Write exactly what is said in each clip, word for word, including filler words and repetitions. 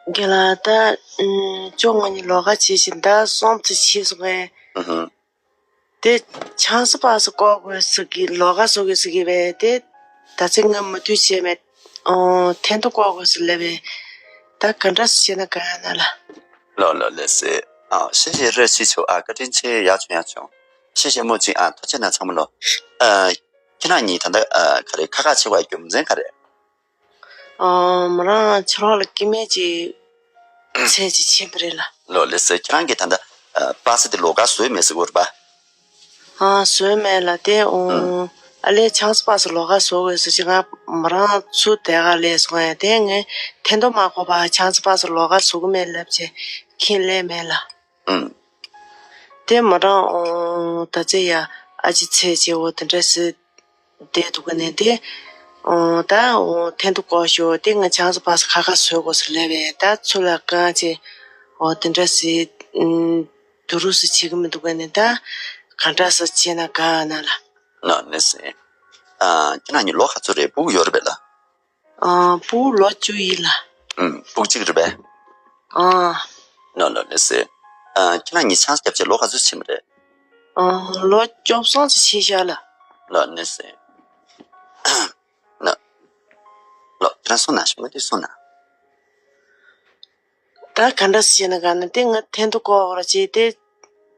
རྒན་ལགས་ད། ཨུམ། ཅོ་ང་གཉིས་ལོགས་ཀ་བྱེད་བཞིན་ད་སོང་ཙི་ཕྱིས་སོང་ངས། ཨུ་ཧུམ། དེ་ཆང་ས་པ་སུ་བཀོག་དགོས་ཟེར་གི་ལོགས་ཀ་བཟོ་དགོས་ཟེར་གི་བས་དེ། ད་ཚེ་ང་མུ་མཐུད་བྱས་མེད། ཨོ། ཐན་ཐོ་བཀོག་དགོས་ཟེར་ལབ་བས། ད་ག་འདྲ་སུ་བྱས་ན་ག་ཡ་ན་ལ། ལོ་ལོ་ལེ་སེ། ཨ་ཤེས་ཤེས་རེ་ཤི་ཆོ་ཨ་བཀའ་དྲིན་ཆེ་ཡག་བྱུང་ཡག་བྱུང་། ཤེས་ཤེས་མོ་ཅིག་ཨ་ཐུགས་རྗེ་གནང་ཚང་མ་ལོ། ཨ་ཁྱེད་རང་གཉིས་ད་ལྟ་ཨ་ག་རེ་ཁ་ཁ་བྱེད་པ་རྒྱུ་མཚན་ག་རེ། ཨ། མོ་རང་ཕྱི་ལོགས་ལ་སྐྱེ་དམན་གྱི་ཚད་ཅིག་ཕྱིན་པ་རེད་ལ། ལོ་ལེ་སེ་ཁྱེད་རང་གིས་ད་ལྟ་ཨ་པ་སེ་དེ་ལོགས་ཀ་བཟོས་མེད་ཟེར་གོ་རེད་པ། ཨ་བཟོས་མེད་ལ་དེ་ཨུ། ཨུ། ཨ་ལས་ཆང་ས་པ་སེ་ལོགས་ཀ་བཟོ་དགོས་ཟེར་ཅིག་ང་མོ་རང་ཚུར་དེ་ག་ལས་སོང་ཡ་དེ་ངས་ཐན་ཐོ་མ་བཀོག་པ་ཆང་ས་པ་སེ་ལོགས་ཀ་བཟོ་གི་མེད་ལབ་བྱས་ཁྱེད་ལས་མེད་ལ། ཨུ། དེ་མོ་རང་ཨོ་ད་ཚེ་ཡ་ཨ་ཅེ་ཚེ་ཅེ་འོ་དེ་འདྲ་སེ་བསྡད་འདུག་ག་ནས་དེ་ཨོ་ད་ཨོ་ཐན་ཐོ་བཀོག་ཤོག་དེ་ང་ཆང་ས་པ་སེ་ཁ་ཁ་བཟོས་དགོས་ཟེར་ལབ་པས་ད་ཚུར་ལ་གང་ཅེ་ཨོ་དེ་འདྲ་སེ་ཨུམ་དུ་རུ་སེ་བྱེད་གི་མི་འདུག་ག་ནས་ད་ག་འདྲ་སེ་བྱས་ན་ག་ན་ལ། ལོ་ལེ་སེ། ཨ་ཁྱེད་རང་གཉིས་ལོ་ག་ཚོད་རེད་སྤུ་གུ་ཡོད་རེད་པས་ལ། ཨ་སྤུ་གུ་ལོ་བཅུ་ཡིན་ལ། ཨུམ་སྤུ་གུ་གཅིག་རེད་པས། ཨ། ལོ་ལོ་ལེ་སེ། ཨ་ཁྱེད་རང་གཉིས་ཆང་ས་བརྒྱབ་བྱས་ལོ་ག་ཚོད་ཕྱིན་པ་རེད། ཨ་ལོ་བཅོ་གསུམ་ཙམ་ཕྱིན་ཤག་ལ། ལོ་ལེ་སེ། ལོ། ལོ་ཁྱེད་རང་སོང་ན་ཞིག་མ་དུས་སོང་ན། ད་ག་འདྲ་སེ་བྱས་ན་ག་ན་དེ་ང་ཐན་ཐོ་བཀོག་ར་བྱས་དེ།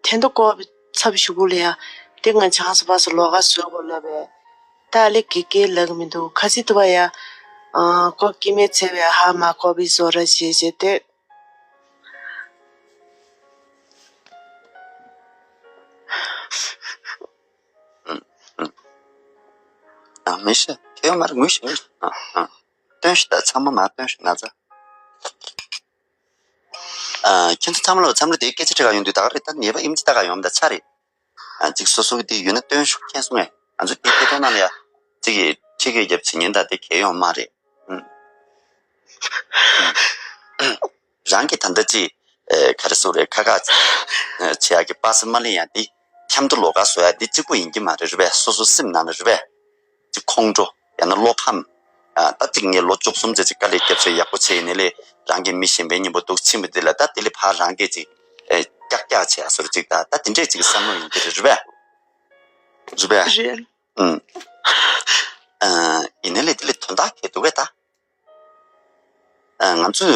ཐན་ཐོ་བཀོག་པའི་ཚབ་ཞུ་གུ་ལ་ཡ། དེ་ང་ཆང་ས་པ་སེ་ལོགས་ཀ་བཟོས་དགོས་ལབ་པས། ད་ཨ་ལས་དགེ་རྒན་ལབ་གི་མི་འདུག་ཁ་ཚིག་ཐུབ་པ་ཡ། ཨ་ཁོ་སྐྱེ་དམན་ཚེ་བས་ཧ་མ་གོ་བའི་བཟོ་འདྲ་བྱས་བྱས་དེ། ཨ་མི་ཤེས་ཁྱེད་ཡོད་མ་རེད་ངུས་ཤིག་ངུས་ཤིག་ཨ་ཨ་སྟོན་ཤིག་ད་ཚང་མ་མར་སྟོན་ཤིག་ན་ཚ། ཨ་ཁྱེད་ཚོ་ཚང་མ་ལ་མཚམས་རེ་དེའི་སྐད་ཆ་དྲི་ག་ཡོང་དུས་ད་ག་རེ་ད་ཉེས་པ་ཨིམ་ཅི་ད་ག་ཡོང་མ་ད་ཚ་རེད། ཨ་ཅིག་སོ་སོ་གི་དེ་ཡོད་ན་སྟོན་ཤོག་མཁྱེན་སོང་ངས་ང་ཚོ་དེ་ཐད་གཏོང་ནང་ལ་ཡ་ཅིག་གི་ཁྲིད་གི་རྒྱབ་བྱེད་ཉན་ད་དེ་གལ་ཡོང་མ་རེད། ཨུམ། རང་གི་ད་ལྟ་ཅི། ཨེ་ག་རེ་ཟེར་རེད་ཁ་ཁ། ཨེ་བྱེད་ཡག་གི་པ་སེ་མ་ལེན་ཡག་འདི། འཁྱམ་དུ་ལོགས་ཀ་བཟོ་ཡག་འདི་གཅིག་པུ་ཡིན་གྱི་མ་རེད་རེད་པས་སོ་སོ་སེམས་ནང་ལ་རེད་པས། ཅི་ཁོང་ཁྲོ། ཡང་ན་བློ་ཕམ། ཨ་ད་ཅིག་ངས་ལོ་བཅུ་གསུམ་ཙམ་ཅིག་དཀའ་ལས་བརྒྱབ་བྱས་ཡག་པོ་བྱས་ཡིན་ནའི་ལས་རང་གི་མི་གཞན་པའི་གཉེན་པོ་འདུག་ཕྱིན་པ་འདི་ལ་ད་དེ་ལས་ཕར་རང་གིས་ཅིག་ཨེ་ཀྱག་ཀྱག་བྱེད་ཡག་བཟོ་འདྲ་ཅིག་ད་ད་དེ་འདྲས་ཅིག་བསམ་བློ་ཡིན་གྱི་རེད་རེད་པས། རེད་པས། རེད། ཨུམ། ཨ་ཡིན་ནའི་ལས་དེ་ལས་དོན་དག་གལ་འདུག་གས་ད། ཨ་ང་ཚོས་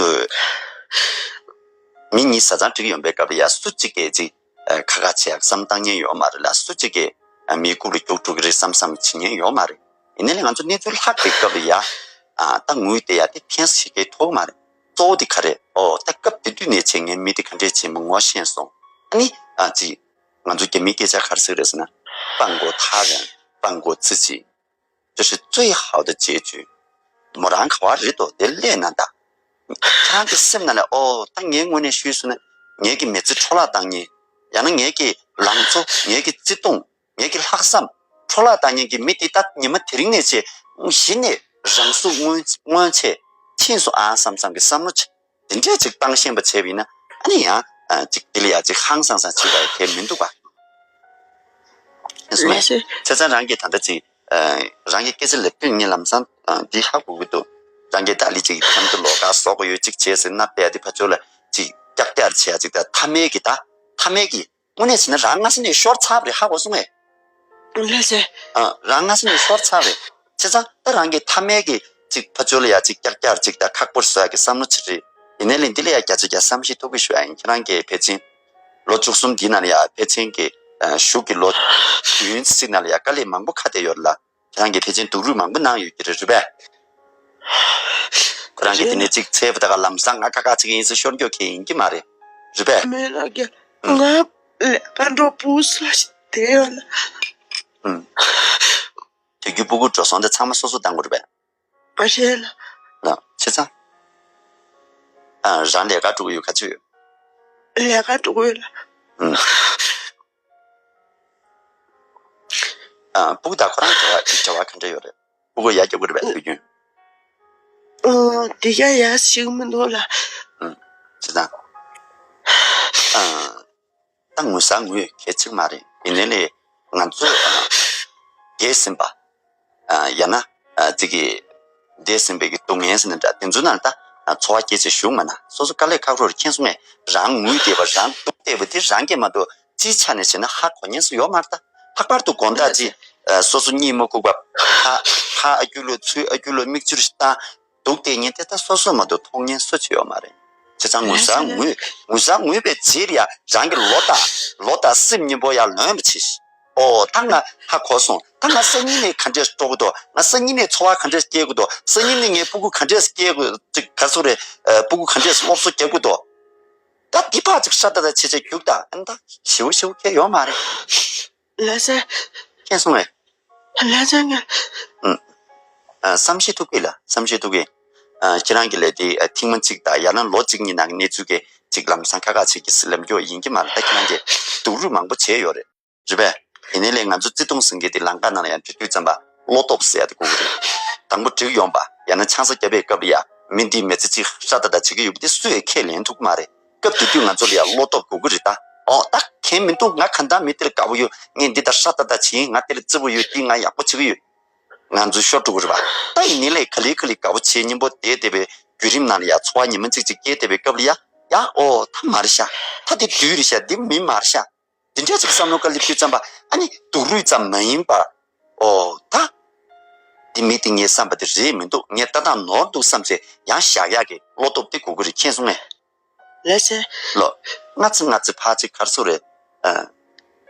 མི་གཉིས་བཟའ་ཚང་འགྲིག་ཡོང་པའི་སྐབས་ལ་ཡ་སུ་གཅིག་གིས་ཅིག་ཨ་ཁ་ཁ་བྱེད་ཡག་བསམ་བཏང་མཁན་ཡོད་མ་རེད་ལ་སུ་གཅིག་གིས་ཨ་མིའི་རྐུབ་ལ་རྒྱུག་འགྲོ་གི་རེད་བསམ་བསམ་བྱེད་མཁན་ཡོད་མ་རེད། ཡིན་ནའི་ལས་ང་ཚོ་གནས་ཚུལ་ལྷག་པའི་སྐབས་ལ་ཡ་ཨ་ད་ངུས་བསྡད་ཡ་དེ་ཁྱེད་ཤེས་ཀྱི་ཐོག་མ་རེད། གཙོ་བོ་དེ་ག་རེད། ཨོ་ད་སྐབས་དེ་དུས་ནས་བྱས་ངའི་མི་དེ་ག་འདྲས་བྱེད་མི་ངོ་ཤེས་སོང་། ཨ་ནི་ཨ་ཅིག་ང་ཚོ་རྒྱ་མིའི་སྐད་ཆ་ག་རེ་ཟེར་རེད་ཟེར་ན། 放过他人，放过自己། 这是最好的结局。 མོ་རང་ག་བ་རེད་དོ་དེ་ལས་ན་ད། ཁྱེད་རང་གི་སེམས་ནང་ལ་ཨོ་ད་ངའི་ངོས་ནས་ཞུས་སོང་ན་ངེད་ཀྱི་མི་ཚེ་འཕྲོ་བརླག་བཏང་ཉེན། ཡང་ན་ངེད་ཀྱི་ལང་ཚོ་ངེད་ཀྱི་བརྩེ་དུང་ངེད་ཀྱི་ལྷག་བསམ་འཕྲོ་བརླག་བཏང་ཉེན་གྱི་མི་དེ་ད་ཉི་མ་དེ་རིང་ནས་བྱས་གཞི་ནས་རང་གཟུགས་མངོན་མངོན་ཆེ་ཕྱིན་སོང་ཨ་བསམ་བསམ་གྱི་བསམ་བློ་ཆེ། དེ་འདྲས་ཅིག་བཏང་ཤེས་པ་བྱས་པ་ཡིན་ན་ཨ་ནི་ཡང་ཨ་ཅིག་དེ་ལ་ཡང་ཅིག་ཧང་སང་སང་བྱེད་པ་ཡང་གལ་མི་འདུག་པ། ལགས་སོ། བྱས་ཙང་རང་གིས་ད་ལྟ་ཅིག་ཨ་རང་གི་སྐད་ཆ་ལབ་དུས་ངས་ལམ་སང་ཨ་འདི་ཧ་གོ་གི་འདུག་རང་གིས་ད་ལི་ཅིག་འཁྱམ་དུ་ལོགས་ཀ་བཟོ་དགོས་ཡོད་ཅིག་བྱས་ཟེར་ན་དཔེ་འདི་ཕ་ཚོ་ལ་ཅིག་ཀྱག་ཀྱག་བྱེད་ཡ་ཅིག་ད་ཐ་མལ་གྱི་ད་ཐ་མལ་གྱི་དངོས་གནས་བྱས་ན་རང་སྔ་ས་ནས་ཤོར་ཚར་བ་རེད་ཧ་གོ་སོང་ངས། ལགས་སེ། ཨ་རང་སྔ་ས་ནས་ཤོར་ཚར་རེད། བྱས་ཙང་ད་རང་གི་ཐ་མལ་གྱི་ཅིག་ཕ་ཚོ་ལ་ཡ་ཅིག་ཀྱག་ཀྱག་ཅིག་ད་ཁག་པོ་བཟོ་ཡ་གི་བསམ་བློ་ཅིག་རེད། ཡིན་ནའི་ལས་འདི་ལ་ཡ་བརྒྱ་ཆ་བརྒྱ་བསམ་ཤེས་ཐུབ་ཀྱི་ཞུ་ཡ་ཡིན། ཁྱེད་རང་གིས་ཕལ་ཆེར་ལོ་བཅུ་གསུམ་འདི་ནང་ལ་ཡ་ཕལ་ཆེར་གྱི་ཨ་གཞུག་གི་ལོ་དུས་ཡུན་ཙི་ཙི་ནང་ལ་ཡ་དཀའ་ལས་མང་པོ་ཁ་གཏད་ཡོད་རེད་ལ། ཁྱེད་རང་གིས་ཕལ་ཆེར་སྡུག་རུས་མང་པོ་གནང་ཡོད་ཀྱི་རེད། རེད་པས། ཁོ་རང་གིས་དེ་ནས་ཅིག་འཚོལ་བ་ད་ག་ལམ་སང་ང་ཀ་ཀ་ཅིག་ཡིན་ཟེར་ཤོར་རྒྱུ་གལ་ཡིན་གྱི་མ་རེད། རེད་པས། མེད་ལགས་རྒན། ང་ལས་ཀ་འགྲོ་བུ་སུ་ཞིག་དེ་ཡོད་ལ། ཨུམ། དུས་རྒྱུན་སྤུ་གུ་འགྲོ་སོང་དེ་ཚང་མ་སོ་སོ་བཏང་དགོས་རེད་པས། མ་རེད་ལ། ལ་བྱས་ཙང་། ཨ་རང་ལས་ཀ་འགྲོ་གི་ཡོད་ག་ཚོད་ཡོད། ལས་ཀ་འགྲོ་གི་ཡོད་ལ། ཨུམ། ཨ་སྤུ་གུ་དང་ཁོ་རང་འབྲེལ་བ་འབྲེལ་བ་ག་འདྲ་ཡོད་རེད། སྤུ་གུ་ཡར་རྒྱབ་ཀྱི་རེད་པས་དུས་རྒྱུན། ཨོ་དེ་ཡ་ཡ་ཞིག་མི་འདུག་ལ། ཨུམ། བྱས་ཙང་། ཨ་ད་ངུ་ས་ངུས་གལ་ཆེ་གི་མ་རེད། ཡིན་ནའི་ལས་ང་ཚོ་ཨ་འདས་ཟིན་པ། ཨ་ཡང་ན་ཨ་ཅིག་གི་འདས་ཟིན་པའི་གི་སྡུག་བསྔལ་ཟེར་ན་འདྲ་དེ་ཚོ་ནང་ད་ ཚོར་བ་སྐྱེས་ཚེ་བཞུགས་མ་ན་སོ་སོ་དཀའ་ལས་ཁག་པོ་རེད། མཁྱེན་སོང་ངས། རང་ངུས་བསྡད་པ་རང་སྡུག་བསྡད་པ་དེ་རང་གིས་མ་གཏོགས་ཅིའི་ཆ་ནས་བྱས་ན་ཧ་གོ་མཁན་སུ་ཡོད་མ་རེད་ད། ལྷག་པར་དུ་དགོང་དག་ཅིག་སོ་སོ་གཉིད་མ་ཁུག་པ་ཕ་ཕ་ཨ་ཁྱུ་ལོ་ཚུལ་ཨ་ཁྱུ་ལོ་མིག་ཆུར་བཏང་སྡུག་བསྡད་མཁན་དེ་ད་སོ་སོ་མ་གཏོགས་མཐོང་མཁན་སུ་ཅིག་ཡོད་མ་རེད། བྱས་ཙང་ངུ་ས་ངུས་ངུ་ས་ངུས་པའི་རྗེས་ལ་ཡ་རང་གི་ལོ་དང་ལོ་དང་སེམས་གཉིས་པོ་ཡར་ལོན་པ་བྱེད། ཨོ་ད་ང་ཧ་གོ་སོང་། ད་ང་སང་ཉིན་ནས་ག་འདྲས་སྤྲོ་གི་འདུག་ང་སང་ཉིན་ནས་ཚོར་བ་ག་འདྲས་སྐྱེ་གི་འདུག་སང་ཉིན་ནས་ངའི་ཕྲུ་གུ་ག་འདྲས་སྐྱེ་གི་ཅིག་ག་སོ་རེད། ཕྲུ་གུ་ག་འདྲས་སློབ་གསོ་རྒྱག་གི་འདུག་ད་འདི་ཕར་ཅིག་ཧྲ་ཏ་ཏ་བྱེད་བྱེད་རྒྱུག་ད་ཨ་ནི་ད་ཞེ་བོ་ཞེ་བོ་ཁེལ་ཡོད་མ་རེད། ལགས་སེ། མཁྱེན་སོང་ངས། ལགས་སེ་ངས། ཨུམ། ཨ། བསམ་ཤེས་ཐུབ་ཀྱི་ལ་བསམ་ཤེས་ཐུབ་ཀྱི། ཨ། ཁྱེད་རང་གི་ལས་དེ་ཨ་ཐེངས་མ་གཅིག་དང་ཡང་ན་ལོ་གཅིག་གཉིས་ནང་གི་གནས་ཚུལ་གྱི་གཅིག་ལམ་སང་ཁ་ཁ་བྱེད་ཀྱི་སྲིད་ལམ་སྐྱོ་ཡིན་གྱི་མ་རེད། ད་ཁྱེད་རང་གིས་སྡུག་རུས་མང་པོ་བྱས་ཡོད་རེད། རེད་པས། ཡིན་ནའི་ལས་ང་ཚོ་བརྩེ་དུང་ཟེར་མཁན་དེ་ལམ་ཁ་ནང་ལ་ཡང་འགྲོ་དུས་ཙམ་པ་བློ་སྟོབས་ཟེར་ཡ་དེ་དགོས་ཀྱི་རེད། དང་པོ་འགྲིག་ཡོང་པ་ཡང་ན་ཆང་ས་བརྒྱབ་པའི་སྐབས་ལ་ཡ་མི་འདིས་མི་ཚེ་གཅིག་ཧྲ་ཏ་ཏ་བྱེད་ཀྱི་ཡོད་པ་དེ་སུས་ཡང་ཁས་ལེན་ཐུབ་ཀྱི་མ་རེད། སྐབས་དེ་དུས་ང་ཚོ་ལ་ཡང་བློ་སྟོབས་དགོས་ཀྱི་རེད་ད། ཨོ་ད་གལ་མི་འདུག་ང་གང་ལྟར་མི་དེ་ལ་དགའ་པོ་ཡོད། ངས་འདི་ལྟར་ཧྲ་ཏ་ཏ་བྱེད་ཡིན། ང་དེ་ལ་བརྩེ་པོ་ཡོད། འདི་ང་ཡག་པོ་བྱེད་ཀྱི་ཡོད། ང་ཚོ་ཤོར་འགྲོ་གི་རེད་པ། ད་ཡིན་ནའི་ལས་ག་ལེ་ག་ལེ་དགའ་པོ་བྱེད་སྙིང་པོ་བསྡད་བསྡད་པའི་བརྒྱུད་རིམ་ནང་ལ་ཡ་ཚོར་བ་ཉི་མ་གཅིག་གཅིག་སྐྱེས་བསྡད་པའི་སྐབས་ལ་ཡ་ཡ་ཨོ་ད་མ་རེད་ཤག་ད་དེ་བདུད་རེད་ཤག་འདི་མི་མ་རེད་ཤག་འདི་འདྲ་ཅིག་བསམ་བློ་ག་ལེ་ཕུད་ཙམ་པ་ཨ་ནི་སྡུག་རུས་ཙམ་མ་ཡིན་པ། ཨོ་ད། འདི་མི་དེ་ངའི་བསམ་པ་དེ་རེད་མི་འདུག་ངས་ལྟ་སྟངས་ནོར་འདུག་བསམ་ཚེ་ཡང་བཞག་ཡག་གི་བློ་སྟོབས་དེ་དགོས་ཀྱི་རེད། མཁྱེན་སོང་ངས། ལགས་སེ། ལོ། སྔ་ཚེ་སྔ་ཚེ་ཕར་ཚེ་གར་སོང་རེད། ཨ།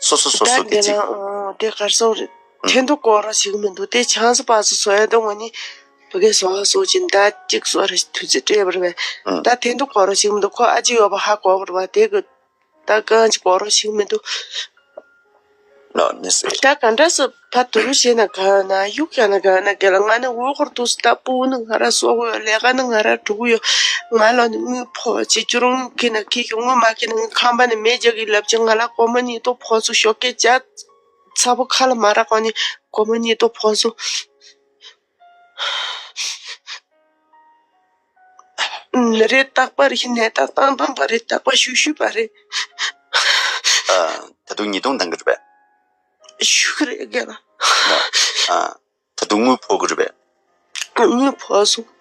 སོ་སོ་སོ་ད་སོ་གི་འདི་ཅིག་ལ་ཨང་དེ་གར་སོང་རེད། ཨང་། ཐེན་ཐུག་གོ་རོགས་ཞིག་མི་འདུག་དེ་ཆང་ས་པ་སོ་སོ་ཡ་དོ་ངོ་ནི་བུ་གའི་སོ་ཧ་སོ་ཅིན་ད་ཅིག་སོ་རེ་དུས་ཚོད་སྤྲད་པ་རེད་པས། ཨང་། ད་ཐེན་ཐུག་གོ་རོགས་ཞིག་མི་འདུག་ཁོ་ཨ་ཅི་ཡོད་པ་ཧ་གོ་བ་རེད་པ། དེ་གི་ད་གང་ཅིག་གོ་རོགས་ཞིག་མི་འདུག་ལོ་ནི་སེ། ད་ག་འདྲ་སེ་ཕ་དུ་རུ་བྱས་ན་ག་ན་གཡུག་ཀྱང་ན་ག་ན་ག་ལ་ང་ནི་འོ་ཁོར་དུ་སི་ད་སྤུ་གུ་ནི་ང་ར་གསོ་གི་ཡོད། ལས་ཀ་ནི་ང་ར་སྒྲུབ་གི་ཡོད། ང་ལ་ནི་དངུལ་ཕོག་བྱེད་རྒྱུ་རུང་ཁྱེད་ན་ཁྱེད་ཀྱི་དངུལ་མ་ཁྱེད་ན་ངའི་ཁང་པ་ནི་མེ་རྒྱག་གི་ལབ་ཅིག་ང་ལ་སྒོར་མོ་གཉིས་ཐོག་ཕོག་སུ་ཞོགས་ཀས་ཇ་ཚ་པོ་ཁ་ལ་མ་རག་གོ་ནི་སྒོར་མོ་གཉིས་ཐོག་ཕོག་སུ། ཨུམ། རེད། རྟག་པར་ཤི་ནས་རྟག་བཏང་བཏང་པ་རེད། རྟག་པར་ཤུ་ཤུ་པ་རེད། ཨ། ད་དུང་ཉིས་སྟོང་འདང་གི་རེད་པས། ཤུ་གི་རེད་རྒན་ལགས། ཨ། ད་དུང་དངུལ་ཕོག་གི་རེད་པས། དངུལ་ཕོག་སོང་།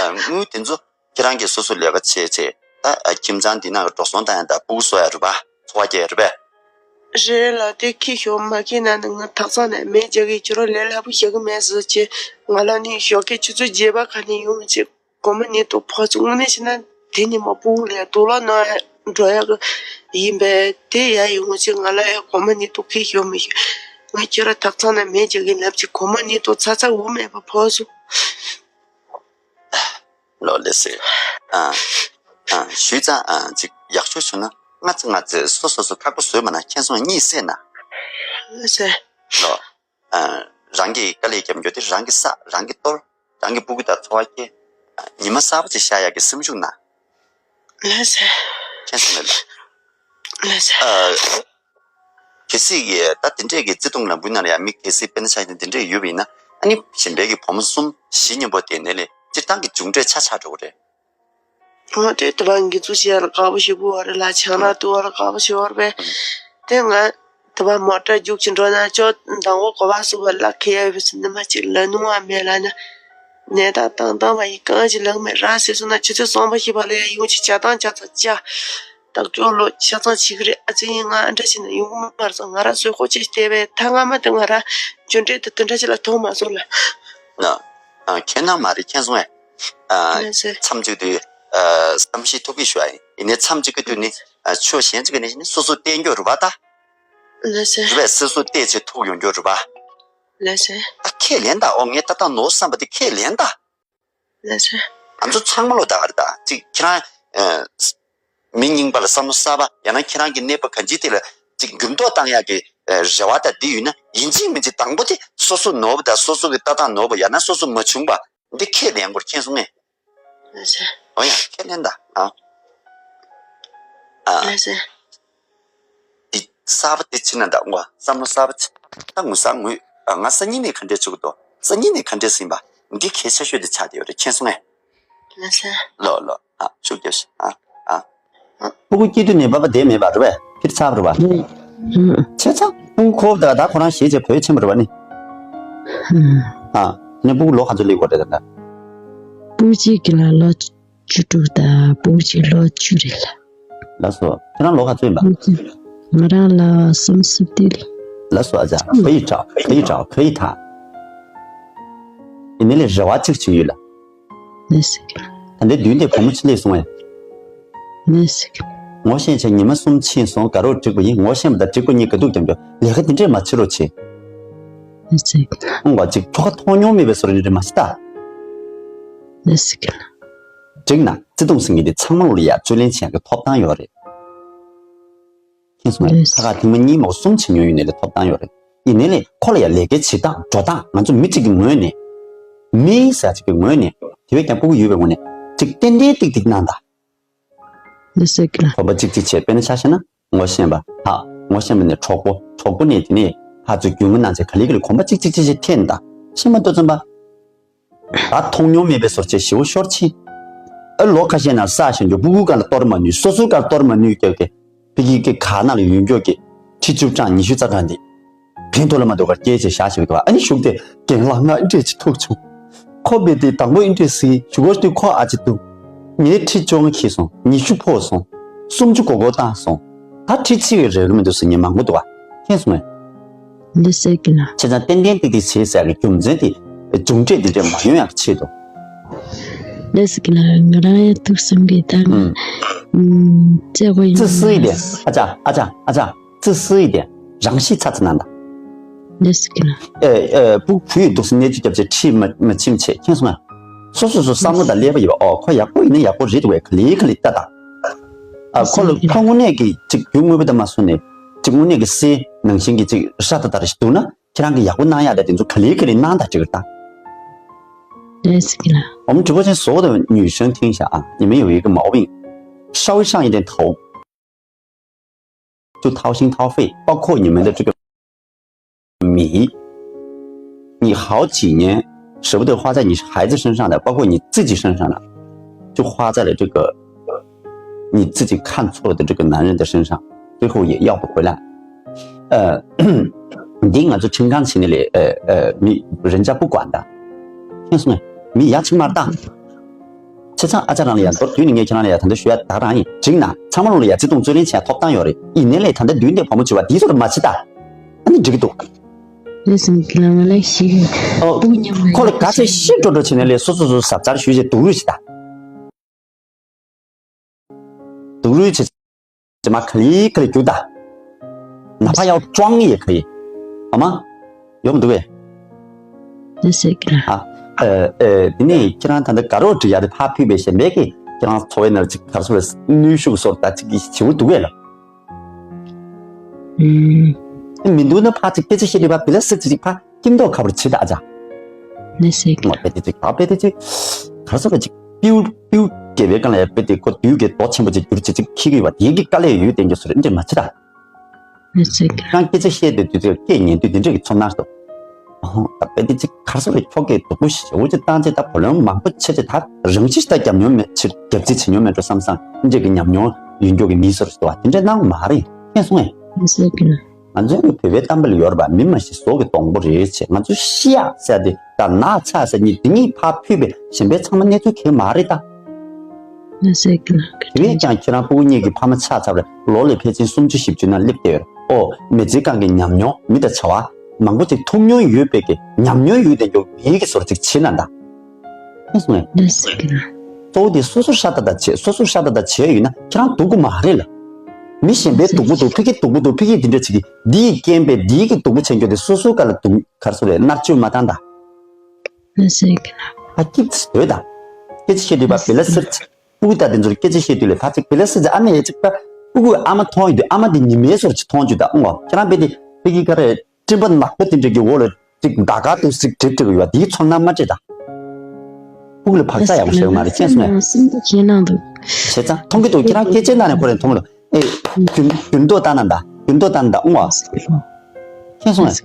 ཨ། དངུལ་དེ་ཚོ་ཁྱེད་རང་གིས་སོ་སོ་ལས་ཀ་བྱས་བྱས་ད་ཨ་ཁྱིམ་ཚང་འདི་ནང་གི་འགྲོ་སོང་བཏང་ཡ་ད་སྤུ་གུ་གསོ་ཡ་རེད་པ། འཚོ་བ་སྐྱེལ་ཡ་རེད་པས། རེད་ལགས། དེ་ཁྱི་ཞོ་མ་ཁྱི་ན་ནི་ང་དག་ཚང་ནས་མེད་རྒྱག་གི་ཁྱི་རོ་ལས་སླ་པོ་བྱེད་གི་མེད་ཟེར་ཅེ། ང་ལ་ནི་ཞོགས་ཀས་ཆུ་ཚོད་བརྒྱད་པ་ཁ་ནས་ཡོང་ཅེ་སྒོར་མོ་ཉིས་སྟོང་ཕོག་ཚོད་དངོས་གནས་བྱས་ན་དེ་ཉིན་མོ་སྤུ་གུ་ལས་དུག་ལོག་ནང་འགྲོ་ཡག་གི་ཡིན་པས་དེ་ཡ་ཡོང་ཅེ་ང་ལ་ཡ་སྒོར་མོ་ཉིས་སྟོང་ཁྱི་ཞོ་མི་ཤོད། ང་ཁྱི་རོ་དག་ཚང་ནས་མེད་རྒྱག་གི་ལབ་ཅེ་སྒོར་མོ་ཉིས་སྟོང་ཚ་ཚ་འུ་མེད་པ་ཕོག་སོང་། ལོ་ལེ་སེ། ཨ། ཨ། ཞུས་ཙང་ཨ་ཅིག་ཡག་ཤོས་བྱུང་ན་སྔ་ཙི་སྔ་ཙི་སོ་སོ་སོ་ཁག་པོ་བཟོས་མ་ན་ཁྱེད་སོང་གཉིད་སད་ན། ལེ་སེ། ལོ། ཨ། རང་གིས་དཀའ་ལས་རྒྱབ་རྒྱུ་དེ་རང་གིས་བསགས། རང་གིས་གཏོར། རང་གི་སྤུ་གུ་དང་འཚོ་བ་སྐྱེལ། ཉི་མ་གསར་པ་ཅིག་ཤར་ཡག་གི་སེམས་ཤུགས་ན། ལགས་སེ། མཁྱེན་སོང་ངས་ལགས། ལགས་སེ། ཨ། གལ་སྲིད་ཀྱི་ད་དེ་འདྲས་ཀྱི་བརྩེ་དུང་ལམ་བུའི་ནང་ལ་ཡང་མི་གལ་སྲིད་དཔེར་ན་ཆ་བཞག་ན་དེ་འདྲས་ཡོད་པ་ཡིན་ན་ཨ་ནི་གཞན་པའི་གི་བུ་མོ་གསུམ་བཞི་མཉམ་པོ་དེ་ནས་ལས་སྤྱིར་བཏང་གི་མཇུག་འབྲས་ཆ་ཆགས་འགྲོ་གི་རེད། ཨོ་དེ་དུ་བ་འགི་ཚུ་ཤེས་ལ་དགའ་པོ་ཞིག་པོ་བ་རེད་ལ་ཆང་རག་ཏུ་བ་ལ་དགའ་པོ་ཞིག་བར་པས། དེ་ང་དུ་བ་མོ་ཊ་རྒྱུག་ཅིང་འགྲོ་ན་ཅོ་མདང་བོ་གོ་བ་སུ་བ་ལ་ཁེ་ཡ་བི་སི་ནི་མ་ཅིག་ལ་ནུ་བ་མེད་ལ་ན། ནད་རྟགས་བཏང་བཏང་བ་ཡི་གང་ཞིག་ལངས་མེད་ར་ཟེར་སོང་ན་ཆུ་ཚོད་གསུམ་པ་བཞི་པ་ལ་ཡ་ཡོང་ཅིག་ཇ་བཏང་ཇ་ཚ་ཇ། བདག་སྐྱོ་ལོ་ཤ་ཚང་བྱེད་ཀྱི་རེད། ཨ་ཙི་ཡིན་ང་ཨ་འདྲ་བྱས་ན་ཡོང་གི་མ་རེད་སོང་། ང་ར་གསོད་ཁོ་ཅེས་བལྟས་པས་ད་སྔ་མ་དེ་ང་ར་འཇོན་འབྲས་དེ་དེ་འདྲ་ཅིག་ལ་མཐོང་མ་སོང་ལ། ཨ། ཨ། ཁྱེད་ནང་མ་རེད་མཁྱེན་སོང་ངས། ཨ། ལགས་སེ། མཚམས་གཅིག་དུས་ཨ་བསམ་ཤེས་ཐུབ་ཀྱི་ཞུ་ཨ་ཡིན། ཡིན་ནའི་མཚམས་གཅིག་གི་དུས་ནི་ཨ་ཕྱོགས་གཞན་གཅིག་གི་ནི་སོ་སོ་བསྟན་རྒྱུ་རེད་པ་ད། ལགས་སེ། རེད་པས། སོ་སོ་བལྟས་ཚེ་ཐུག་ཡོང་རྒྱུ་རེད་པ། ལགས་སེ། ད་ཁས་ལེན་ད། ཨོ་ངས་ད་ལྟ་ནོར་བསམ་པ་དེ་ཁས་ལེན་ད། ལགས་སེ། ང་ཚོ་ཚང་མ་ལོ་ད་ག་རེད་ད། གཅིག་ཁྱེད་རང་ཨ་མི་རྙིང་པ་ལ་བསམ་བློ་གསར་པ་ཡང་ན་ཁྱེད་རང་གི་གནས་བབ་གང་ཅིའི་ཐད་ལ་གཅིག་འགྱུར་ལྡོག་བཏང་ཡག་གི་ཨ་རེ་བ་དང་འདི་ཡོད་ན་ཡིན་གཅིག་མིན་གཅིག་དང་པོ་དེ་སོ་སོ་ནོར་བ་དང་སོ་སོ་གི་ལྟ་སྟངས་ནོར་བ་ཡང་ན་སོ་སོ་མ་བྱུང་བ་འདི་ཁས་ལེན་དགོས་མཁྱེན་སོང་ངས། ལགས་སེ། འོ་ཡང་ཁས་ལེན་ད། ཨ། ཨ། ལགས་སེ། འདི་གསར་པ་དེ་ཕྱིན་ན་ད་ངོ་བསམ་བློ་གསར་པ་ཕྱིན་ད་ངུ་ས་ངུས། ཨ། ང་སང་ཉིན་ནས་ག་འདྲས་བྱེད་ཀྱི་འདུག་སང་ཉིན་ནས་ག་འདྲས་ཟིན་པ་འདི་གལ་ཆེ་ཤོས་དེ་ཆགས་བསྡད་ཡོད་རེད་མཁྱེན་སོང་ངས། ལགས་སེ། ལོ་ལོ། ཨ། ཤུགས་རྒྱབ་ཤིག་ཨ། ཨ། ཕྲུ་གུ་སྐྱེ་དུས་ནས་པ་ཕ་བསྡད་མེད་པ་རེད་པས། ཕྱིར་ཚར་བ་རེད་པ། ཨུམ། བྱས་ཙང་ཕྲུ་གུ་ཁོ་བ་ད་ད་ཁོ་རང་ཞེས་བྱས་བོད་ཕྱིན་པ་རེད་པ་ནི། ཨུམ། ཨ། ནས་ཕྲུ་གུ་ལོ་ག་ཚོད་སླེབས་ཡོད་རེད་ད་ལྟ། སྤུ་གཅིག་གི་ལ་ལོ་བཅུ་དྲུག་དང་སྤུ་གཅིག་ལོ་བཅུ་རེད་ལ། ལགས་སོ། ཁྱེད་རང་ལོ་ག་ཚོད་ཡིན་པ། སྤུ་གཅིག་ང་རང་ལ་སུམ་ཅུ་སོ་བདུན་རེད། ལགས་སོ། ཨ་ཅག་ཁ་ཡིག་དྲག་ཁ་ཡིག་དྲག་ཡིན་ནའི་ལས་རེ་བ་གཅིག་བྱེད་ཡོད་ལ། ལགས་སོ། ད་ལྟའི་མདུན་དེ་བུ་མོ་ཆེ་ལས་སོང་བས། ལགས་སོ། ངོ་ཤེས་བྱས་ཉི་མ་གསུམ་ཕྱིན་སོང་། དགའ་རོགས་འགྲིག་པ་ཡིན། ངོ་ཤེས་པ་དང་འགྲིག་པ་གཉིས་དགའ་སྡུག་རྒྱབ་འགྱོ། ལས་ཀ་དེ་འདྲས་མ་བྱེད་རོགས་བྱེད། ལགས་སོ། ཨང་བ་ཅིག་ཁྱོ་ག་མཐོང་མྱོང་མེད་པའི་བཟོ་འདྲ་འདྲ་མ་བྱེད་ད། ལགས་སོ། འགྲིག་ན་བརྩེ་དུང་ཟེར་མཁན་དེ་ཚང་མ་ལོ་ལ་ཡ་རྩོད་ལེན་བྱེད་ཡག་གི་ཐོབ་ཐང་ཡོད་རེད། མཁྱེན་སོང་ངས། ལགས་སོ། ཁ་ཁ་ཐེངས་མ་གཉིས་མ་གསུམ་བྱེད་མྱོང་ཡོད་ནའི་ལས་ཐོབ་ཐང་ཡོད་རེད། ཡིན་ནའི་ལས་ཁོ་ལ་ཡ་ལས་ཀའི་བྱེད་སྟངས་འགྲོ་སྟངས། ང་ཚོ་མི་གཅིག་གི་ངོས་ནས། མི་ཟེར་ཅིག་གི་ངོས་ནས། དེ་བས་ཀྱང་སྤུ་གུ་ཡོད་པའི་ངོས་ནས་ཅིག་ཏན་ཏན་ཏིག་ཏིག་གནང་དང་། ལགས་སོ་ལགས། གོམ་པ་གཅིག་གཅིག་བྱས། དཔེར་ན་ཆ་བཞག་ན་ངོ་ཤེས་པ་ཧ། ངོ་ཤེས་པ་ནས་གྲོགས་པོ། གྲོགས་པོ་ནས་དེ་ནས་ཕར་ཚུར་རྒྱུས་མངའ་གནང་བྱས། ག་ལེ་ག་ལེ་གོམ་པ་གཅིག་གཅིག་གཅིག་གཅིག་འཐེན་དང་། ཤེས་མ་ཏོག་ཙམ་པ། ད་མཐོང་མྱོང་མེད་པའི་བཟོ་བྱས་ཞེ་པོ་ཤོར་ཕྱིན། ཨ་ལོ་ཁ་ཤས་ནང་ས་ཞོན་རྒྱུ་སྤུ་གུ་སྒང་ལ་གཏོར་མ་ནུས། སོ་སོའི་སྒང་ལ་གཏོར་མ་ནུས་ཀྱག་གི། ཕ་གི་གི་ག་ནང་ལ་ཡོད་ཀྱག་གི། ཁྲི་བཅུ་གྲངས་ཉི་ཤུ་རྩ་གྲངས་འདི། ཕན་ཐོགས་ལ་མ་འདུག་གར་སྐྱེལ་བྱས་བཞག་བཞག་གི་འདུག་ཨ་ནི་གཞུག་དེ་རྒན་ལགས་ང་འདྲས་ཅིག་ཐུག་བྱུང་། ཁོ་བས་དེ་དང་པོ་འདྲས་ཟིན། གཞུག་གུ་དེ་ཁོ་ཨ་ཅེ་འདུག་ངའི་ཁྲི་བཅོ་ལྔ་འཁྱེར་སོང་། ཉི་ཤུ་ཕོག་སོང་། སུམ་ཅུ་མགོ་སྐོར་བཏང་སོང་། ད་ཁྲི་ཆེ་བའི་རེ་གི་མི་འདུག་ཟེར་མཁན་མང་པོ་འདུག་ཨ། མཁྱེན་སོང་ངས། འདི་ཟེར་གི་ན། བྱས་ཙང་ཏན་ཏན་ཏིག་ཏིག་བྱེད་ཟེར་གི་རྒྱུ་མཚན་དེ། རྒྱུ་འབྲས་འདི་འདྲས་མ་ཡོང་ཡག་ཆེད་དུ། འདི་ཟེར་གི་ན། ང་རང་ཡང་ཐུགས་བསམ་གི་ད་ང་ཨུམ། ཨུམ། བཙལ་དགོས་ཡིན་ཙི་སི་ཡི་དེ། ཨ་ཅག་ཨ་ཅག་ཨ་ཅག་ཙི་སི་ཡི་དེ། རང་ཤི་ཚ་ཚ་ན་ད། འདི་ཟེར་གི་ན། ཨེ་ཨེ། སྤུ་གུ་ཡི་འདུག་སེ་གནས་ཚུལ་རྒྱབ་ཆེད་ཁྲིད་མ་མ་ཕྱིན་ཆེད། མཁྱེན་སོང་ང་། སོ་སོ་སོ་བསམ་བློ་དང་ཀླད་པ་ཡོད་པ། ཨོ་ཁོ་ཡག་པོ་ཡིན་ན་ཡག་པོ་རེད་འདུག་བས། ག་ལེ་ག་ལེ་ལྟ་དང་། ཨ་ཁོ་ལ་ཁོ་དངོས་གནས་ཀྱི་ཅིག་རྒྱུ་དངོས་པོ་དང་མ་སོང་ནས་ཅིག་དངོས་གནས་ཀྱི་སེ་ནང་བཞིན་གྱི་ཅིག་ཧྲ་ཏ་ཏ་རེ་ཞིག་འདུག་ན། ཁྱེད་རང་གི་ཡག་པོ་གནང་ཡག་དེ་དེ་ཚོ་ག་ལེ་ག་ལེ་གནང་དང་ཅིག་ད། ལགས་སོ་ལགས།我们直播间所有的女生听一下啊，你们有一个毛病，烧一上一点头，就掏心掏肺，包括你们的这个米，你好几年舍不得花在你孩子身上的，包括你自己身上的，就花在了这个你自己看错了的这个男人的身上，最后也要不回来。呃，འདི་ང་ཚོ་ཁྲིམས་ཁང་ཕྱིན་ནས་ལས་ཨ་ཨ་མི་人家不管的། མཁྱེན་སོང་ངས། མི་ཡ་ཆིག་མར་བཏང་། བྱས་ཙང་ཨ་ཅག་རང་ལ་ཡ་མདོར་བསྡུས་ནས་ངས་ཁྱེད་རང་ལ་ཡ་ད་ལྟ་ཞུ་ཡ་ད་རང་ཡིན། འགྲིག་ན་ཚང་མ་ལོ་ལ་ཡ་བརྩེ་དུང་རྩོད་ལེན་བྱེད་ཡ་ཐོབ་ཐང་ཡོད་རེད། ཡིན་ནའི་ལས་ད་ལྟ་མདུན་དེ་བུ་མོ་བྱེད་པ་འདི་ཚོ་ལ་མ་བྱེད་ད། ཨ་ནི་འགྲིག་གི་འདུག་ལགས་སོ་ལགས། ང་ལ་ཞིག་ཨོ། སྤུ་གུ་མཉམ་ལ་ཁོ་ལ་ག་ཚོད་ཤི་འགྲོ་འགྲོ་བྱས་ནས་ལས་སོ་སོ་སོ་ཟབ་ཚར་ཞུས་བྱས་སྡུག་རུས་བྱེད་ད། སྡུག་རུས་བྱེད། ཅེས་མ་ག་ལེ་ག་ལེ་རྒྱུག་ད། ན་ཕ་ཡའོ་ཀྲང་ཡེ་ཁ་ཡེ། ཨ་མ། ཡོང་མི་འདུག་གས། ལགས་སོ་ལགས། ཨ། ཨ། ཨ། དེ་ནས་ཁྱེད་རང་ད་ལྟ་དགའ་རོགས་འགྲིག་ཡ་དེ་ཕར་ཕུད་པའི་གཞན་པའི་གི་ཁྱེད་རང་འཚོ་བའི་ནང་ཅིག་ག་རེ་ཟེར་བས། ནུས་ཤུགས་སོར་ད་ཅིག་གི་ཞེ་པོ་འདུག་གས་ལ། ཨུམ། མི་འདུག་ན་ཕར་ཅིག་སྐད་ཆ་བཤད་དུས་ཕར་བི་ལ་སིག་ཅིག་ཕར་སྐྱིད་མདོག་ཁ་པོར་བྱེད་ད་ཨ་ཅག་ལགས་སོ་ལགས། ངོ་དཔེ་དེ་ཅིག་ད་དཔེ་དེ་ཅིག་ག་རེ་ཟེར་བས། ཅིག་པིའུ་པིའུ་རྒྱལ་བའི་སྒང་ལ་ཡ་དཔེ་དེ་ཁོ་དུས་ཀྱི་རྡོ་ཆེན་པོ་ཅིག་གྱུར་ཅིག་ཅིག་འཁྱེར་གི་ཡོད་པ་དེ་གི་དཀའ་ལས་ཡོད་བསྟན་རྒྱུ་སོ་རེད་འདྲ་མ་བྱེད་ད། ལགས་སོ་ལགས། ཁྱེད་རང་སྐད་ཆ་བཤད་དུས་དུས་ཚོད་སྐད་ཉན་དུས་དེ་འདྲ་གི་ཚོར་སྣང་ཞིག་འདུག་ཨོ། ད་དཔེ་དེ་ཅིག་ག་རེ་ཟེར་བས། ཁྱོ་གས་སྡུག་པོ་ཞེ་པོ་ཅིག་བཏང་བྱས་ད་བུ་ལོན་མང་པོ་ཆེ་ཆེ་ད་རང་ཅིག་ད་རྒྱབ་མྱོང་མེད་ཕྱིར་རྒྱབ་རྩིས་བྱེད་མྱོང་མེད་འགྲོ་བསམ་བསམ་འདྲ་གི་ཉམས་མྱོང་ཡོད་མགྱོགས་ཀྱི་མི་སོ་རེད་ཟེར་བ་དེ་འདྲ་གནང་མ་རེད། མཁྱེན་སོང་ངས། ལགས་སོ་ལགས། ང་ཚོའི་གི་བོད་པའི་གཏམ་དཔེ་ལ་ཡོད་རེད་པ། མི་མ་ཤི་ཟོག་གི་སྡོང་པོ་རེད་ཅེས། ང་ཚོ་ཤི་ཡག་ཟེར་དེ་དང་ན་ཚ་ཟེར་གཉིས་དེ་གཉིས་ཕར་ཕུད་པའི་གཞན་པའི་ཚང་མ་གནས་ཚུལ་གང་ཡང་མ་རེད་ད། ལགས་སོ་ལགས། དེ་བས་ཀྱང་ཁྱེད་རང་སྤུ་གུ་གཉིས་ཀྱི་ཕ་མ་ཆགས་ཚར་བ་རེད། ལོ་ལ་ཕལ་ཆེར་སུམ་ཅུ་བཞི་བཅུ་ན་སླེབས་བསྡད་ཡོད་རེད། ཨོ། མི་ཚེ་གང་གི་ཉམས་མྱོང་མི་དང་བྱ་བ་མང་པོ་ཅིག་ཐུག་མྱོང་ཡོད་པའི་གི་ཉམས་མྱོང་ཡོད་བསྡད་མགྱོགས་མིའི་གི་བཟོ་འདྲ་ཅིག་བྱེད་ན་ད། ཨེ་སོང་ངས། ལགས་སོ་ལགས། གཙོ་བོ་དེ་སོ་སོ་ཧྲ་ཏག་ཏག་བྱེད། སོ་སོ་ཧྲ་ཏག་ཏག་བྱས་ཡོད་ན་ཁྱེད་རང་སྡུག་གི་མ་རེད་ལ། མི་གཞན་པའི་སྡུག་པོ་འདུག་ཕ་གི་སྡུག་པོ་འདུག་ཕ་གི་དེ་འདྲ་བྱེད་ཀྱི་འདི་ཡི་རྐྱེན་པས་འདི་གི་སྡུག་པོ་བྱེད་མཁན་དེ་སོ་སོའི་སྐབས་ལ་སྡུག་ག་རེ་ཟེར་རེད། མནར་གཅོད་མ་བཏང་ད། ལགས་སོ་ལགས། ཨ་ཀིག་སྡོད་ད། སྐད་ཆ་བཤད་དུས་པ་བི་ལ་སིར། སྤུ་གུ་ད་དེ་ཚོར་སྐད་ཆ་བཤད་དུས་ལ་ད་ཅིག་བི་ལ་སིར་ཨ་མ་ཡ་ཅིག་པ། སྤུ་གུ་ཨ་མ་མཐོང་ཡོད་དུས་ཨ་མ་དེ་ཉི་མའི་བཟོ་འདྲ་ཅིག་མཐོང་བྱུང་ད། ཨོ། ཁྱེད་རང་དཔེ་དེ་ཕ་གི་ག་རེ། སྤྲིན་པ་ནག་པོ་དེ་འདྲ་གི་འོག་ལ་ཅིག་ཟླ་དཀར་འདུག་ཟེར་འགྲིབ་འགྲིབ་ཡོད་པ་དེའི་ཚོར་སྣང་མ་སྤྲད་ད། སྤུ་གུ་ལ་བག་ཆགས་ཡག་པོ་ཞིག་མ་རེད། མཁྱེན་སོང་ངས། སེམས་པ་ཁྱེད་ནང་དུ། བྱས་ཙང་མཐོང་གི་འདུག་ཁྱེད་རང་སྐད་ཆའི་ནང་ནས་ཁོ་རང་མཐོང་གི་འདུག་ཨེ། འགྱུར་འགྱུར་ལྡོག་བཏང་ན་ད། འགྱུར་ལྡོག་བཏང་ན་ད་ཨོ། མཁྱེན་སོང་ངས།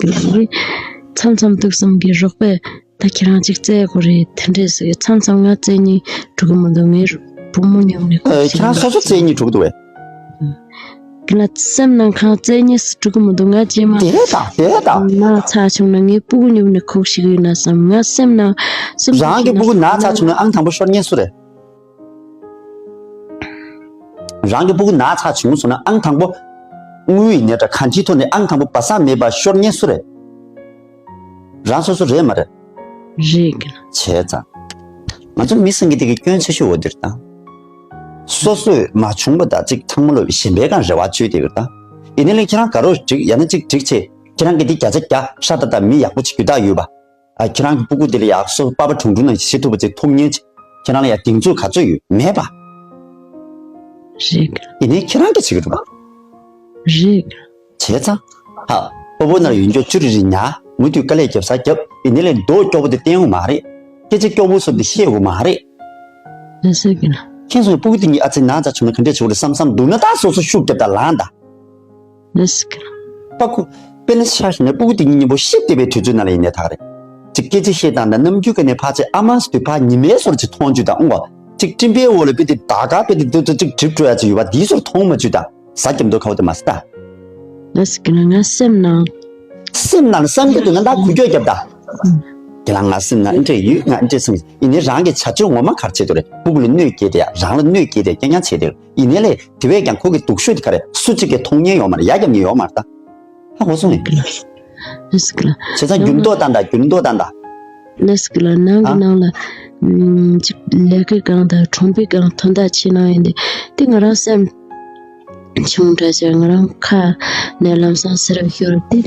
མཚམས་མཚམས་ཐུགས་བསམ་གྱི་རོགས་པས་ད་ཁྱེད་རང་ཅིག་བཙལ་དགོས་རེད་དེ་འདྲས་ཟེར། མཚམས་མཚམས་ང་བཙལ་སྙིང་འདོད་ཀྱི་མི་འདུག་ངའི་བུ་མོ་མཉམ་ནས་ཁོ་ཨེ། ཁྱེད་རང་སོ་སོ་བཙལ་སྙིང་འདོད་ཀྱི་འདུག་བས། ཁྱེད་ལ་སེམས་ནང་ཁང་བཙལ་ཉེས་སུ་འགྲོ་གི་མི་འདུག་ང་རྗེས་མ་དེ་དང་དེ་དང་ན་ཚ་བྱུང་ན་ངའི་སྤུ་གུ་མཉམ་ནས་ཁུག་ཤིག་ཡོད་ན་བསམ། ང་སེམས་ནང་སེམས་རང་གི་སྤུ་གུ་ན་ཚ་བྱུང་ན་ཨང་དང་པོ་ཤོར་ཉེས་སུ་རེད། རང་གི་སྤུ་གུ་ན་ཚ་བྱུང་སོང་ན་ཨང་དང་པོ། དངུལ་ཡིན་ནའི་འདྲ་གང་ཅིའི་ཐོག་ནས་ཨང་དང་པོ་སྦ་གསང་མེད་པར་ཤོར་ཉེས་སུ་རེད། རང་སོ་སོ་རེད་མ་རེད། རེད་གི། བྱས་ཙང་། ང་ཚོ་མི་སེམས་ཀྱི་དེ་གི་སྐྱོན་ཆེ་ཤོས་འོ་འདིར་དང་། སོ་སོས་མ་བྱུང་བ་དང་གཅིག་ཚང་མ་ལོ་གཞན་པའི་སྒང་རེ་བ་བཅོལ་དེ་གི་དང་། ཡིན་ནའི་ལས་ཁྱེད་རང་དགའ་རོགས་འགྲིག་ཡང་ན་གཅིག་འགྲིག་ཆེ། ཁྱེད་རང་གི་དེ་བརྒྱ་ཆ་བརྒྱ་ཧྲ་ཏག་ཏག་མི་ཡག་པོ་ཅིག་རྒྱུ་དག་ཡོད་པ། ཨ་ཁྱེད་རང་གི་སྤུ་གུ་དེ་ལ་ཡག་སོ་པ་པ་གྲུང་གྲུང་ནང་བཞིན་བྱེད་ཐུབ་པ་ཅིག་ཐོབ་ཉེན་ཅིག་ཁྱེད་རང་ལ་ཡག་གདེང་ཚོད་ག་ཚོད་ཡོད་མེད་པ། རེད། ཡིན་ནའི་ཁྱེད་རང་གིས་བྱེད་ཀྱི་འདུག་པ། རེད། བྱས་ཙང་། ཧ། སྤོ་བོ་ན་ལ་ཡོན་ཅོག་ཅུ་རི་རི་ཉ། མུ་མཐུད་དཀའ་ལས་རྒྱབ་ས་རྒྱབ་ཡིན་ནའི་ལས་མདོག་སྐྱོ་བོ་དེ་བསྟན་འོ་མ་རེད། སྐད་ཆ་སྐྱོ་བོ་སོགས་དེ་བཤད་འོ་མ་རེད། ལ་ས་གི་ན། ཁྱེད་ཚོའི་སྤུ་གུ་དེ་གཉིས་ཨ་ཙི་ན་ཚ་བྱུང་ན་ག་འདྲས་བྱེད་དགོས་རེད་བསམ་བསམ་འདུག་ན་ད་སོ་སོ་ཤུགས་རྒྱབ་དང་ལངས་དང་། ལ་ས་གི་ན། པ་ཀུ། དཔེར་ན་ཆ་བཞག་ན་སྤུ་གུ་དེ་གཉིས་མཉམ་པོ་གཤིབ་བསྡད་པའི་དུས་ཚོད་ནང་ལ་ཡིན་ནའི་ཐག་རེད། ཅིག་སྐད་ཆ་བཤད་སྟངས་དང་ནམ་རྒྱུན་ག་ནས་ཕར་ཆེ་ཨ་མ་སི་དུས་ཕར་ཉི་མའི་སོར་ཅིག་མཐོང་བཅུག་དང་ཨོ། ཅིག་སྤྲིན་པའི་འོག་ལ་དཔེ་དེ་ད་ག་དཔེ་དེ་དུ་དུ་ཅིག་གྲིབ་འགྲོ་ཡ་ཅིག་ཡོད་པ་དེའི་སོར་མཐོང་མ་བཅུག་དང་ཟ་རྒྱབ་མདོ་ཁ་བོ་དེ་མ་སི་ད། ལ་ས་གི་ན་ང་སེམས་ནང་། སེམས་ནང་ལ་བསམ་གྱི་འདུག་ན་ད་འགུལ་སྐྱོད་རྒྱབ་ད། ཁྱེད་རང་ང་སེམས་ནང་འདྲེ་ཡོད་ང་འདྲེ་སེམས་ཡིན་ནའི་རང་གི་བྱ་སྤྱོད་ངོ་མ་གར་བྱེད་དུ་རེད་སྤུ་གུ་ལ་གནོད་སྐྱེལ་དེ་ཡ་རང་ལ་གནོད་སྐྱེལ་དེ་རྐྱང་རྐྱང་བྱེད་དེ་ཡིན་ནའི་ལས་དེ་བས་ཀྱང་ཁོ་གི་སྡུག་ཤོས་དེ་ག་རེད་སུ་གཅིག་གིས་མཐོང་ཉན་ཡོད་མ་རེད་ཡ་རྒྱབ་ཉན་ཡོད་མ་རེད་ད། ཧ་གོ་སོང་ངས། ལ་ས་གི་ན། བྱས་ཙང་འགྱུར་ལྡོག་བཏང་ད་འགྱུར་ལྡོག་བཏང་ད། ལ་ས་གི་ན་ནང་གི་ཨ། ནང་ལ། ཅིག་ལས་ཀའི་སྒང་དང་གྲོང་པའི་སྒང་དོན་དག་ཆེ་ནང་ཡིན་ཏེ་དེ་ང་རང་སེམས། ཆུང་དྲགས་ཆེ་ང་རང་ཁ་ནས་ལམ་སང་སེར་བ་ཤོར་ཏེ་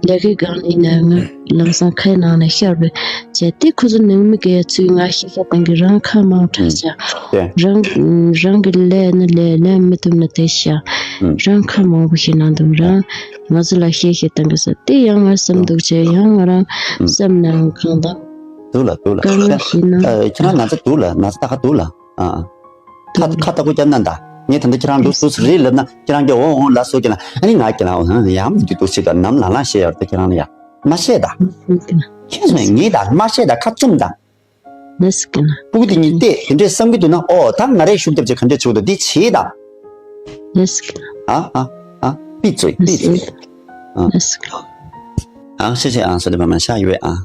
ལས་ཀའི་སྒང་ནས་ཡིན་ན་ང་ལམ་སང་ཁའི་ནང་ནས་ཤོར་བས་བྱས་ཏེ་ཁོ་ཚོ་ནང་མི་གའི་ཚུལ་ང་ཤེས་ཤེས་སྟངས་ཀྱི་རང་ཁ་མང་དྲགས་ཆེ་དེ་རང་རང་གི་ལས་ནི་ལས་ལས་མི་ཐུབ་ན་དེ་ཤ་ཨུམ། རང་ཁ་མང་པོ་ཤེས་ན་འདུག་རང་ང་ཚོ་ལ་ཤེས་ཤེས་སྟངས་ཀྱི་ས་དེ་ཡང་ང་སེམས་སྡུག་ཆེ་ཡང་ང་རང་ཨུམ། སེམས་ནང་གང་དང་འདུག་ལ་འདུག་ལ་དཀའ་ངལ་ཤེས་ན་ཨ། ཁྱེད་རང་ན་ཚ་འདུག་ལ་ན་ཚ་ད་ག་འདུག་ལ་ཨ། ཁ་ཁ་ལྟ་བུ་བརྒྱབ་ན་ད། ངས་ད་ལྟ་ཁྱེད་རང་ལུགས་སུ་རེད་ལབ་ན་ཁྱེད་རང་གིས་འོང་འོང་ལ་སོ་ཁྱེད་རང་ཨ་ནི་ང་ཁྱེད་རང་འོང་ཡང་མི་འདུག་འདུག་ཞེས་དང་ནམ་ལང་ལང་བཤད་ཡོད་ད་ཁྱེད་རང་ལ་ཡང་མ་བཤད་ད། ཁྱེད་ཚོས་ངས་ད་མ་བཤད་ད་ཁ་བཙུམ་ད། ལས་ཀྱི་ན། སྤུ་གུ་དེ་གཉིས་བལྟས་དེ་འདྲས་བསམ་གྱི་འདུག་ན་ཨོ་ད་ང་རས་ཤུགས་རྒྱབ་ཅིག་ག་འདྲས་བྱེད་དགོས་འདུག་འདི་བྱེད་ད། ལས་ཀྱི་ན། ཨ་ཨ་ཨ་པི་ཙོས་པི་ཙོས། ཨ་ལས་ཀྱི་ན། ཨང་ཤེས་ཤེས་ཨང་སོ་དེ་བ་མ་ཤ་ཡོད་ཨང་